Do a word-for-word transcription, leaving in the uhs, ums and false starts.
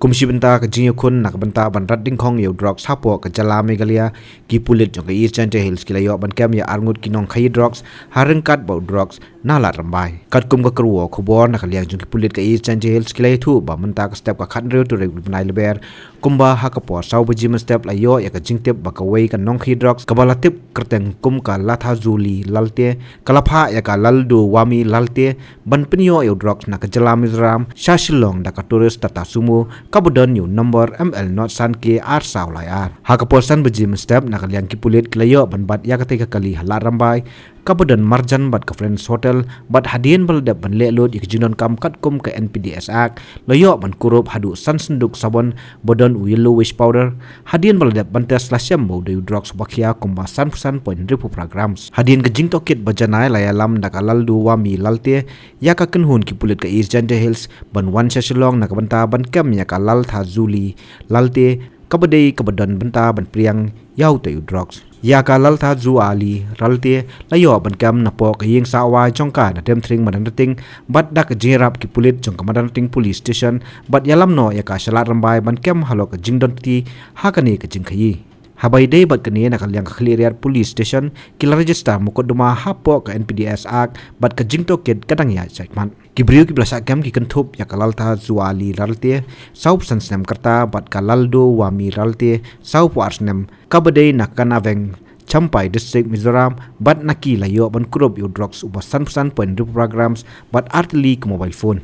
Kum shi bynta ka jingïakhun na ka bynta ban rat dyngkhong ïa u drugs hapoh ka jylla Meghalaya, ki pulit jong ka East Jaintia Hills ki la ïoh ban kem ïa arngut ki nongkhaïi drugs ha ryngkat bad u drugs na Lad Rymbai. Katkum ka kyrwoh khubor na ka liang jong ki pulit ka East Jaintia Hills ki la ïathuh ba mynta ka step ka khathynriew tarik u bnai Lber, kumba ha ka por saw baje mynstep la ïoh ïa ka jingtip ba kawei ka nongkhaïi drugs kaba la tip kyrteng kum ka Latha Julie Lalte, ka la phah ïa ka Laldo Wami Lalte ban pynïoh ïa u drugs na ka jylla Mizoram sha Shillong da ka tourist Tata Sumo kaba don ïa u number M L not san K ar saw lai ar. Ha ka por san baje mynstep na ka liang ki pulit ki la ïoh ban bat ïa katei ka kali ha Lad Rymbai, kaba don marjan bad ka Friends Hotel, bad hadien ba la dep ban leh lut ïa ka jingdonkam katkum ka N P D S Act, la ïoh ban kurup haduh san synduk sabon ba don u yellowish powder. Hadien ba la dep ban test la shem ba u dei u drugs ba khia kumba sanphew san point hynriewphew phra grams. Hadien ka jingtohkit ba janai la ïalam da ka Laldo Wami Lalte ïa ka kynhun ki pulit ka East Jaintia Hills ban wan sha Shillong na ka bynta ban kem ïa ka Laltha Julie Lalte, kaba dei kaba don bynta ban pdiang ïa utei u drugs. Ïa ka Laltha Julie Lalte la ïoh ban kem napoh ka ïing sah wai jong ka na Demthring Madanrting, bad da ka jingïarap ki pulit jong ka Madanrting Police Station, bad ïalam noh ïa ka sha Lad Rymbai ban kem halor ka jingdon kti ha kane ka jingkhaïi. Haba ïadei bad kane na ka liang ka Khliehriat Police Station ki la register mukotduma hapoh ka N P D S Act bad ka jingtohkit ka dang ïaid shakhmat. Ki briew kiba la shah kem ki kynthup ïa ka Laltha Julie Lalte, sawphew san snem ka rta, bad ka Laldo Wami Lalte, sawphew ar snem, kaba dei na Kanaveng, Champhai District, Mizoram, bad na ki la ïoh ban kurup ïa u drugs uba sanphew san point hynriewphew phra grams bad ar tylli ki mobile phone.